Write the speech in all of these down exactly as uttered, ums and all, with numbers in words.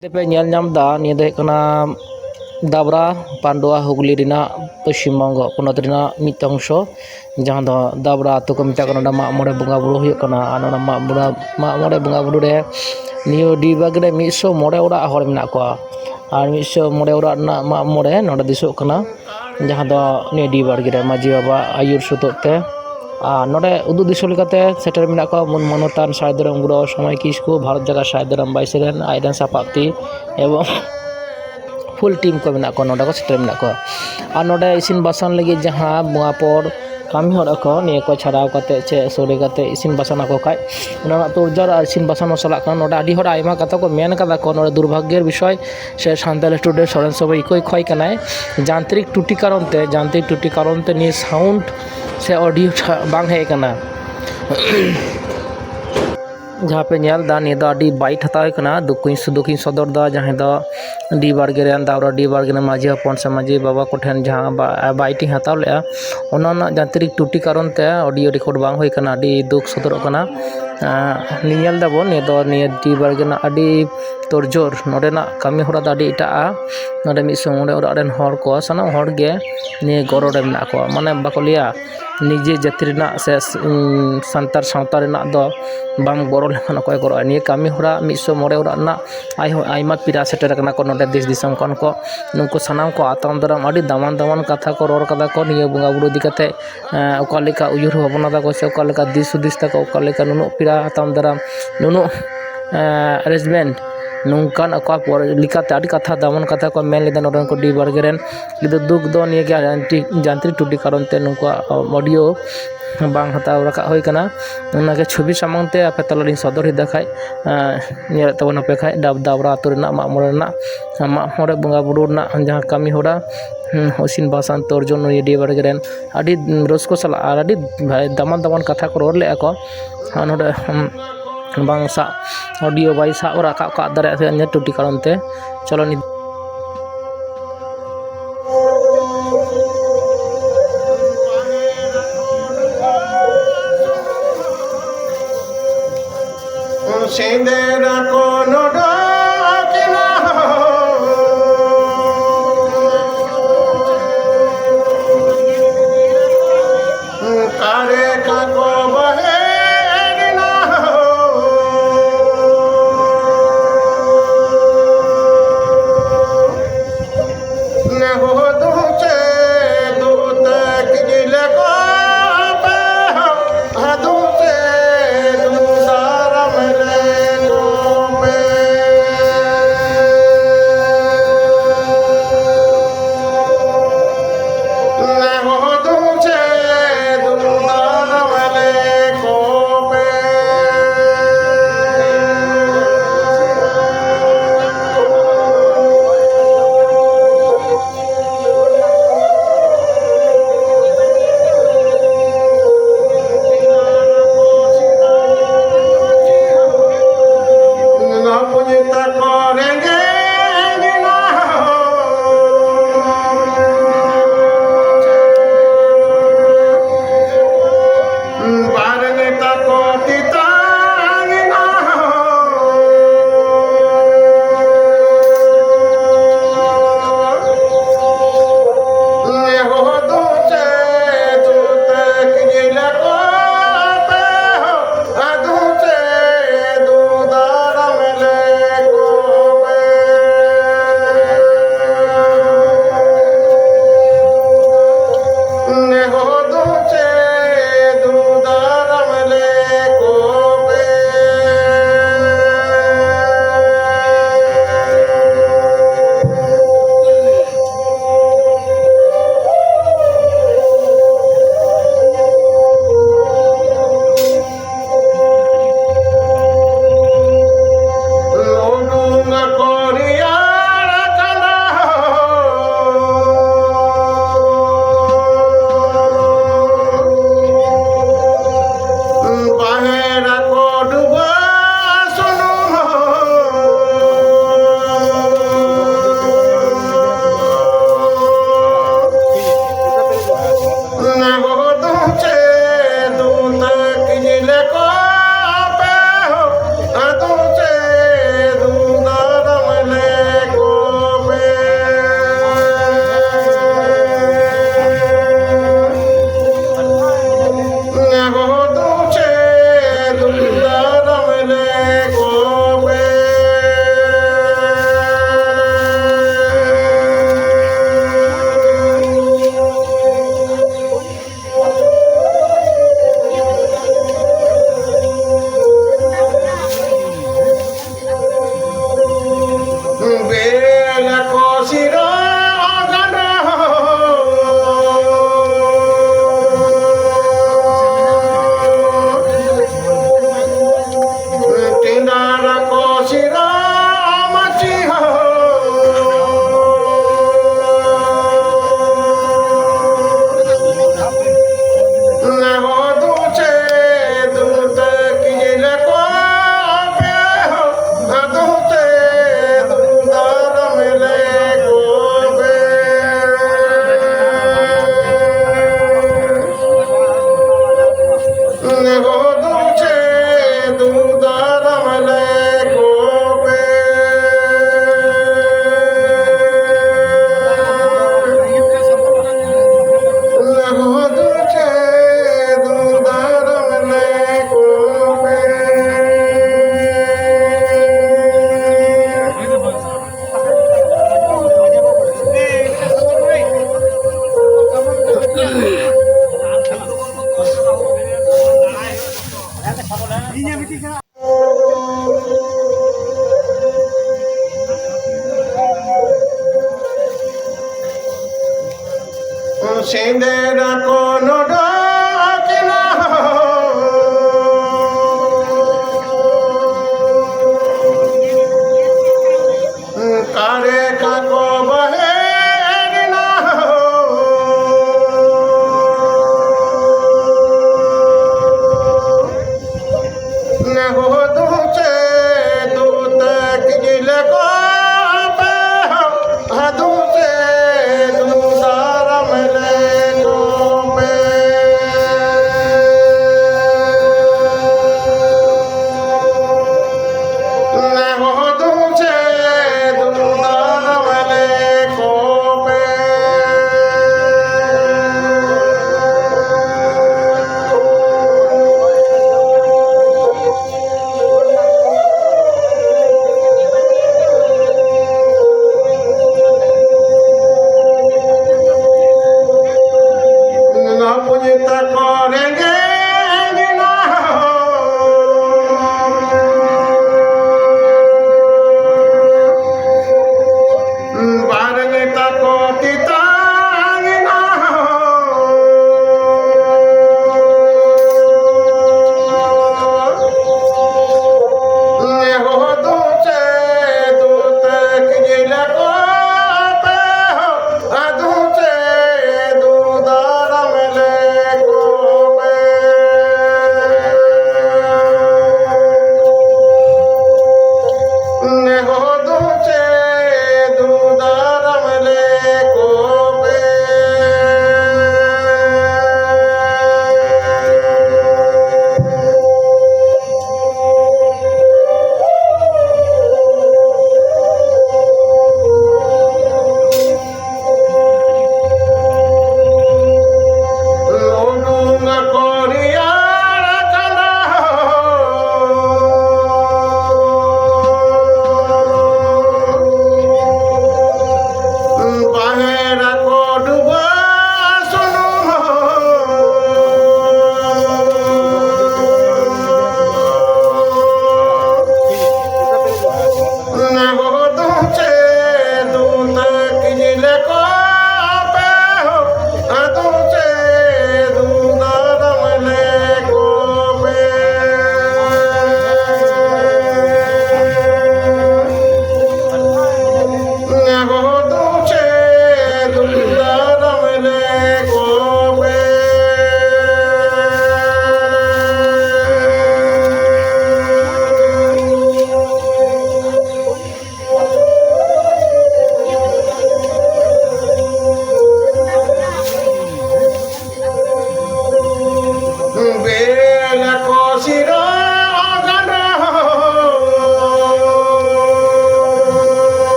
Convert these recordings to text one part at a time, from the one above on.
ᱯᱮ ᱧᱮᱞ ᱧᱟᱢ ᱮᱫᱟ, ᱱᱤᱭᱟᱹ ᱫᱚ ᱦᱩᱭᱩᱜ ᱠᱟᱱᱟ ᱫᱟᱵᱽᱨᱟ ᱯᱟᱱᱰᱩᱣᱟ ᱦᱩᱜᱽᱞᱤ ᱨᱮᱱᱟᱜ ᱯᱚᱥᱪᱤᱢ ᱵᱚᱝᱜᱚ ᱯᱚᱱᱚᱛ ᱨᱮᱱᱟᱜ ᱢᱤᱫᱴᱟᱝ ᱚᱝᱥᱚ, ᱡᱟᱦᱟᱸ ᱫᱚ ᱫᱟᱵᱽᱨᱟ ᱟᱹᱛᱩ ᱠᱚ ᱢᱮᱛᱟᱜ ᱠᱟᱱᱟ᱾ ᱚᱸᱰᱮ ᱢᱟᱜ ᱢᱚᱬᱮ ᱵᱚᱸᱜᱟ ᱵᱩᱨᱩ ᱦᱩᱭᱩᱜ ᱠᱟᱱᱟ᱾ ᱟᱨ ᱱᱚᱰᱮ ᱢᱟᱜ ᱢᱚᱬᱮ, ᱢᱟᱜ ᱢᱚᱬᱮ ᱵᱚᱸᱜᱟ ᱵᱩᱨᱩ ᱨᱮ ᱱᱤᱭᱟᱹ ᱰᱤ ᱵᱟᱜᱽ ᱨᱮ ᱢᱤᱫ ᱥᱚ ᱢᱚᱬᱮ ᱚᱲᱟᱜ ᱦᱚᱲ ᱢᱮᱱᱟᱜ ᱠᱚᱣᱟ᱾ ᱟᱨ ᱢᱤᱫ ᱥᱚ ᱢᱚᱬᱮ ᱚᱲᱟᱜ ᱨᱮᱱᱟᱜ ᱢᱟᱜ ᱢᱚᱬᱮ ᱱᱚᱰᱮ ᱫᱤᱥᱚᱜ ᱠᱟᱱᱟ, ᱡᱟᱦᱟᱸ ᱫᱚ ᱱᱤᱭᱟᱹ ᱰᱤ ᱵᱟᱲᱜᱮ ᱨᱮ ᱢᱟᱹᱡᱷᱤ ᱵᱟᱵᱟ ᱟᱹᱭᱩᱨ ᱥᱩᱛᱩᱜ ᱛᱮ᱾ ᱟᱨ ᱱᱚᱰᱮ ᱩᱫᱩᱜ ᱫᱤᱥᱟᱹ ᱞᱮᱠᱟᱛᱮ ᱥᱮᱴᱮᱨ ᱢᱮᱱᱟᱜ ᱠᱚᱣᱟ ᱢᱟᱹᱱ ᱢᱟᱱᱚᱛᱟᱱ ᱥᱟᱭ ᱫᱷᱚᱨᱚᱢ ᱜᱩᱨᱩ ᱥᱚᱢᱟᱭ ᱠᱤᱥᱠᱩ, ᱵᱷᱟᱨᱚᱛ ᱡᱟᱠᱟᱛ ᱥᱟᱭ ᱫᱷᱚᱨᱚᱢ ᱵᱟᱭᱥᱤ ᱨᱮᱱ ᱟᱡ ᱨᱮᱱ ᱥᱟᱯᱟᱵ ᱛᱤ ᱮᱵᱚᱝ ᱯᱷᱩᱞ ᱴᱤᱢ ᱠᱚ ᱢᱮᱱᱟᱜ ᱠᱚᱣᱟ, ᱱᱚᱰᱮ ᱠᱚ ᱥᱮᱴᱮᱨ ᱢᱮᱱᱟᱜ ᱠᱚᱣᱟ᱾ ᱟᱨ ᱱᱚᱰᱮ ᱤᱥᱤᱱ ᱵᱟᱥᱟᱱ ᱞᱟᱹᱜᱤᱫ ᱡᱟᱦᱟᱸ ᱵᱚᱸᱜᱟ ᱯᱚᱨ ᱠᱟᱹᱢᱤ ᱦᱚᱲ ᱠᱚ, ᱱᱤᱭᱟᱹ ᱠᱚ ᱪᱷᱟᱰᱟᱣ ᱠᱟᱛᱮ ᱪᱮ ᱥᱚᱲᱮ ᱠᱟᱛᱮ ᱤᱥᱤᱱ ᱵᱟᱥᱟᱱ ᱟᱠᱚ ᱠᱷᱟᱡ, ᱚᱱᱟ ᱨᱮᱱᱟᱜ ᱛᱚᱨᱡᱟ ᱟᱨ ᱤᱥᱤᱱ ᱵᱟᱥᱟᱱ ᱦᱚᱸ ᱪᱟᱞᱟᱜ ᱠᱟᱱᱟ᱾ ᱱᱚᱰᱮ ᱟᱹᱰᱤ ᱦᱚᱲ ᱟᱭᱢᱟ ᱠᱟᱛᱷᱟ ᱠᱚ ᱢᱮᱱ ᱠᱟᱫᱟ ᱠᱚ, ᱱᱚᱰᱮ ᱫᱩᱨᱵᱷᱟᱜᱽᱭᱚ ᱵᱤᱥᱚᱭ ᱥᱮ ᱥᱟᱱᱛᱟᱲ ᱥᱴᱩᱰᱮᱱᱴ ᱥᱚᱨᱮᱱ ᱥᱚᱵᱷᱟ ᱤᱠᱟᱹᱭ ᱠᱷᱚᱡ ᱠᱟᱱᱟᱭ, ᱡᱟᱱᱛᱨᱤᱠ ᱴᱩᱴᱤ ᱠᱟᱨᱚᱱ ᱛᱮ, ᱡᱟᱱᱛᱨᱤᱠ ᱴᱩᱴᱤ ᱠᱟᱨᱚᱱ ᱛᱮ ᱱᱤᱭᱟᱹ ᱥᱟᱣᱩᱱᱰ ᱥᱮ ᱚᱰᱤᱭᱳ ᱴᱷᱟ-, ᱵᱟᱝ ᱦᱮᱡ ᱠᱟᱱᱟ᱾ ᱡᱟᱦᱟᱸ ᱯᱮ ᱧᱮᱞ ᱮᱫᱟ, ᱱᱤᱭᱟᱹ ᱫᱚ ᱟᱹᱰᱤ ᱵᱟᱭᱤᱴ ᱦᱟᱛᱟᱣ ᱦᱩᱭ ᱠᱟᱱᱟ᱾ ᱫᱩᱠ ᱠᱚᱧ, ᱫᱩᱠ ᱤᱧ ᱥᱚᱫᱚᱨ ᱮᱫᱟ, ᱡᱟᱦᱟᱸᱭ ᱫᱚ ᱰᱤ ᱵᱟᱲᱜᱮ ᱨᱮᱱ ᱫᱟᱣᱨᱟ ᱰᱤ ᱵᱟᱲᱜᱮ ᱨᱮᱱ ᱢᱟᱹᱡᱷᱤ ᱦᱚᱯᱚᱱ ᱥᱮ ᱢᱟᱹᱡᱷᱤ ᱵᱟᱵᱟ ᱠᱚᱴᱷᱮᱱ ᱡᱟᱦᱟᱸ ᱵᱟ-, ᱵᱟᱭᱤᱴ ᱤᱧ ᱦᱟᱛᱟᱣ ᱞᱮᱫᱼᱟ, ᱚᱱᱟ ᱨᱮᱱᱟᱜ ᱡᱟᱱᱛᱨᱤᱠ ᱴᱩᱴᱤ ᱠᱟᱨᱚᱱ ᱛᱮ ᱚᱰᱤᱭᱳ ᱨᱮᱠᱚᱨᱰ ᱵᱟᱝ ᱦᱩᱭ ᱠᱟᱱᱟ᱾ ᱟᱹᱰᱤ ᱫᱩᱠ ᱥᱚᱫᱚᱨᱚᱜ ᱠᱟᱱᱟ᱾ ᱟᱸ, ᱧᱮᱞ ᱫᱟᱵᱚᱱ, ᱱᱤᱭᱟᱹ ᱫᱚ, ᱱᱤᱭᱟᱹ ᱰᱤ ᱵᱟᱲᱜᱮ ᱨᱮᱱᱟᱜ ᱟᱹᱰᱤ ᱛᱚᱨᱡᱳᱨ, ᱱᱚᱰᱮᱱᱟᱜ ᱠᱟᱹᱢᱤ ᱦᱚᱨᱟ ᱫᱚ ᱟᱹᱰᱤ ᱮᱴᱟᱜᱼᱟ᱾ ᱱᱚᱰᱮ ᱢᱤᱫ ᱥᱚ ᱢᱚᱬᱮ ᱚᱲᱟᱜ ᱨᱮᱱ ᱦᱚᱲ ᱠᱚ, ᱥᱟᱱᱟᱢ ᱦᱚᱲ ᱜᱮ ᱱᱤᱭᱟᱹ ᱜᱚᱨᱚ ᱨᱮ ᱢᱮᱱᱟᱜ ᱠᱚᱣᱟ᱾ ᱢᱟᱱᱮ, ᱵᱟᱠᱚ ᱞᱟᱹᱭᱟ, ᱱᱤᱡᱮ ᱡᱟᱹᱛᱤ ᱨᱮᱱᱟᱜ ᱥᱮ, ᱩᱸ, ᱥᱟᱱᱛᱟᱲ ᱥᱟᱶᱛᱟ ᱨᱮᱱᱟᱜ ᱫᱚ ᱵᱟᱢ ᱜᱚᱨᱚ ᱞᱮᱠᱷᱟᱱ ᱚᱠᱚᱭ ᱜᱚᱨᱚᱜᱼᱟ? ᱱᱤᱭᱟᱹ ᱠᱟᱹᱢᱤ ᱦᱚᱨᱟ ᱢᱤᱫ ᱥᱚ ᱢᱚᱬᱮ ᱚᱲᱟᱜ ᱨᱮᱱᱟᱜ ᱟᱭ-, ᱟᱭᱢᱟ ᱯᱮᱲᱟ ᱥᱮᱴᱮᱨ ᱟᱠᱟᱱᱟ ᱠᱚ ᱱᱚᱰᱮ ᱫᱮᱥ ᱫᱤᱥᱚᱢ ᱠᱷᱚᱱ ᱠᱚ᱾ ᱱᱩᱠᱩ ᱥᱟᱱᱟᱢ ᱠᱚ ᱟᱛᱟᱝ ᱫᱟᱨᱟᱢ ᱟᱹᱰᱤ ᱫᱟᱢᱟᱱ ᱫᱟᱢᱟᱱ ᱠᱟᱛᱷᱟ ᱠᱚ ᱨᱚᱲ ᱠᱟᱫᱟ ᱠᱚ ᱱᱤᱭᱟᱹ ᱵᱚᱸᱜᱟ ᱵᱩᱨᱩ ᱤᱫᱤ ᱠᱟᱛᱮ᱾ ᱮᱸ, ᱚᱠᱟ ᱞᱮᱠᱟ ᱩᱭᱦᱟᱹᱨ ᱵᱷᱟᱵᱽᱱᱟ ᱛᱟᱠᱚ ᱥᱮ ᱚᱠᱟ ᱞᱮᱠᱟ ᱫᱤᱥ ᱦᱩᱫᱤᱥ ᱛᱟᱠᱚ, ᱚᱠᱟ ᱞᱮᱠᱟ ᱱᱩᱱᱟᱹᱜ ᱯᱮᱲᱟ ᱟᱛᱟᱝ ᱫᱟᱨᱟᱢ, ᱱᱩᱱᱟᱹᱜ, ᱮᱸ, ᱟᱨᱮᱧᱡᱽᱢᱮᱱᱴ, ᱱᱚᱝᱠᱟᱱ ᱟᱠᱚᱣᱟᱜ ᱯᱚᱨ-, ᱞᱮᱠᱟᱛᱮ ᱟᱹᱰᱤ ᱠᱟᱛᱷᱟ, ᱫᱟᱢᱟᱱ ᱠᱟᱛᱷᱟ ᱠᱚ ᱢᱮᱱ ᱞᱮᱫᱟ ᱱᱚᱰᱮᱱ ᱠᱚ ᱰᱤ ᱵᱟᱲᱜᱮ ᱨᱮᱱ᱾ ᱠᱤᱱᱛᱩ ᱫᱩᱠ ᱫᱚ ᱱᱤᱭᱟᱹ ᱜᱮ, ᱡᱟᱱᱛᱨᱤᱠ, ᱡᱟᱱᱛᱨᱤᱠ ᱴᱩᱴᱤ ᱠᱟᱨᱚᱱ ᱛᱮ ᱱᱩᱠᱩᱣᱟᱜ ᱚᱰᱤᱭᱳ ᱵᱟᱝ ᱦᱟᱛᱟᱣ ᱨᱟᱠᱟᱵ ᱦᱩᱭ ᱠᱟᱱᱟ᱾ ᱚᱱᱟᱜᱮ ᱪᱷᱚᱵᱤ ᱥᱟᱢᱟᱝ ᱛᱮ ᱟᱯᱮ ᱛᱟᱞᱟ ᱞᱤᱧ ᱥᱚᱫᱚᱨ ᱮᱫᱟ ᱠᱷᱟᱡ, ᱮᱸ, ᱧᱮᱞᱮᱫ ᱛᱟᱵᱚᱱ ᱟᱯᱮ ᱠᱷᱟᱡ ᱰᱟᱵ-, ᱫᱟᱵᱽᱨᱟ ᱟᱹᱛᱩ ᱨᱮᱱᱟᱜ ᱢᱟᱜ ᱢᱚᱬᱮ ᱨᱮᱱᱟᱜ, ᱢᱟᱜ ᱢᱚᱬᱮ ᱵᱚᱸᱜᱟ ᱵᱩᱨᱩ ᱨᱮᱱᱟᱜ ᱡᱟᱦᱟᱸ ᱠᱟᱹᱢᱤ ᱦᱚᱨᱟ, ᱦᱩᱸ, ᱤᱥᱤᱱ ᱵᱟᱥᱟᱱ ᱛᱚᱨᱡᱚᱱ ᱱᱩᱭ ᱰᱤ ᱵᱟᱲᱜᱮ ᱨᱮᱱ ᱟᱹᱰᱤ ᱨᱟᱹᱥᱠᱟᱹ ᱥᱟᱞᱟᱜ ᱟᱨ ᱟᱹᱰᱤ ᱫᱟᱢᱟᱱ ᱫᱟᱢᱟᱱ ᱠᱟᱛᱷᱟ ᱠᱚ ᱨᱚᱲ ᱞᱮᱫᱼᱟ ᱠᱚ᱾ ᱟᱨ ᱱᱚᱰᱮ, ᱦᱩᱸ, ᱵᱟᱝ ᱥᱟᱵ, ᱚᱰᱤᱭᱳ ᱵᱟᱭ ᱥᱟᱵ ᱨᱟᱠᱟᱵ ᱠᱟᱜ ᱫᱟᱲᱮᱭᱟᱜ ᱛᱟᱦᱮᱸᱫ ᱱᱤᱭᱟᱹ ᱴᱩᱴᱤ ᱠᱟᱨᱚᱱ ᱛᱮ᱾ ᱪᱚᱞᱚ ᱱᱤᱛ ᱥᱮᱸᱫᱽᱨᱟ ᱠᱚ ᱱᱚᱰᱚ ᱠᱤᱱ ᱥᱮᱸᱫᱽᱨᱟ ᱠᱚ ᱱᱚᱰᱚᱠᱮᱱᱟ ᱦᱳ᱾ ᱠᱟᱨᱮ ᱠᱟᱠᱚ ᱵᱟᱦᱮᱨ ᱮᱱᱟ ᱦᱳ᱾ ᱱᱮᱦᱚ ᱫᱩ ᱪᱮ ᱫᱩ ᱛᱮ ᱠᱤᱡᱤ ᱞᱮᱠᱚ ᱯᱮ ᱦᱳ᱾ ᱦᱟᱫᱩ ᱪᱮ ᱫᱩ ᱫᱟᱨᱟᱢ ᱞᱮᱠᱚ ᱯᱮ᱾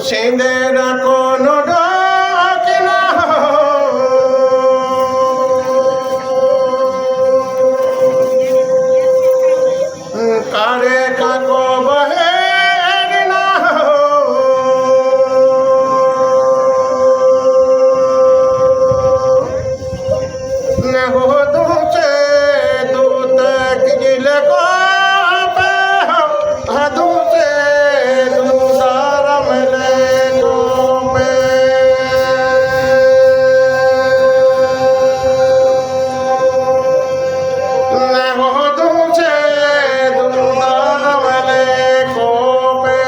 ᱥᱮᱸᱫᱽᱨᱟ ᱠᱚ ᱱᱚᱰᱚᱠᱮᱱᱟ᱾ ᱚᱠᱟᱨᱮ ᱠᱟᱠᱚ ᱵᱟᱦᱮᱨ ᱮᱱᱟ᱾ ᱱᱮᱦᱚ ᱫᱩ ᱪᱮ ᱫᱩ ᱛᱮ ᱠᱤᱡᱤᱞᱮ ᱠᱚ ᱯᱮ ᱦᱚ, ᱦᱟ ᱫᱩ ᱪᱮ ᱫᱩ ᱫᱟᱨᱟᱢ ᱞᱮ ᱠᱚ ᱯᱮ᱾ ᱱᱮᱦᱚ ᱫᱩ ᱪᱮ ᱫᱩ ᱫᱟᱨᱟᱢ ᱞᱮ ᱠᱚ ᱯᱮ᱾